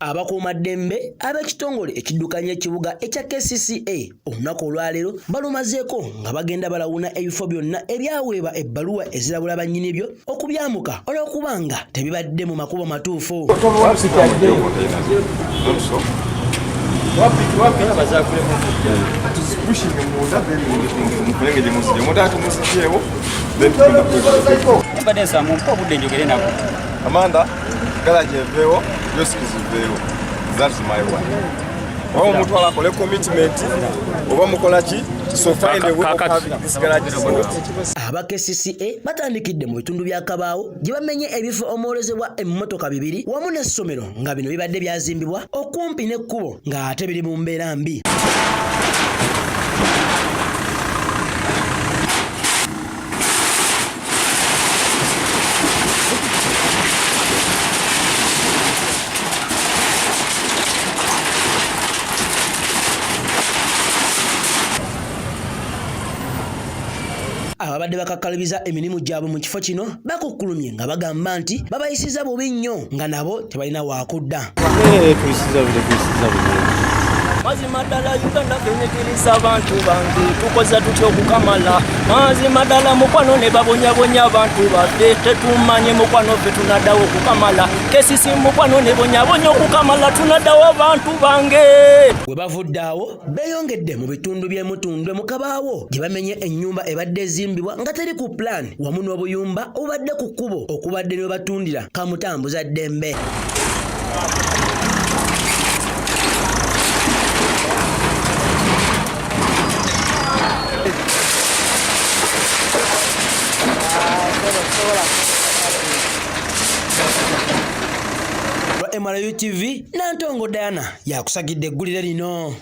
Abakuumaddembe ab'ekitongole ekiddukanya ekibuga ekya KCCA olunaku olwaleero balumazeeko nga bagenda balawuna ebifo byonna ebyaweebwa ebbaluwa ezirabula bannyini byo okubyamuka olw'okuba nga tebibadde mu makubo matuufu. Mbadde nsaba mumpe obudde njogere nabo. Amanda, garage eveewo, kiosk ziveewo. That's my one. Oba omutwala akole commitment oba mukola ki so find a way of having this garage sorted. Aba KCCA batandikidde mu bitundu bya Kabaawo gye bamenye ebifo omwolezebwa emmotoka bibiri wamu n'essomero nga bino bibadde byazimbibwa okumpi n'ekkubo ng'ate biri mu mbeera mbi. Ababadde bakakkalubiza emirimu gyabwe mu kifo kino bakukkulumye nga bagamba nti babayisiza bubi nnyo nga nabo tebalina waakudda. Mazima ddala Uganda fenyigiriza abantu bange, tukoza tutya okukamala? Mazima ddala mukwano ne babonyabonya abantu baffe, tetumanye mukwano ffe tunaddawo okukamala. Kesisi mukwano ne bonyabonya okukamala, tunaddawo abantu bange. We bavudde awo beeyongedde mu bitundu by'e Mutundwe mu Kabaawo gye bamenye ennyumba ebadde ezimbibwa nga teri ku pulaani wamu n'obuyumba obubadde ku kkubo okubadde ne we batundira kamutambuza ddembe. MRU TV Nantongo Diana yakusagidde eggulire lino.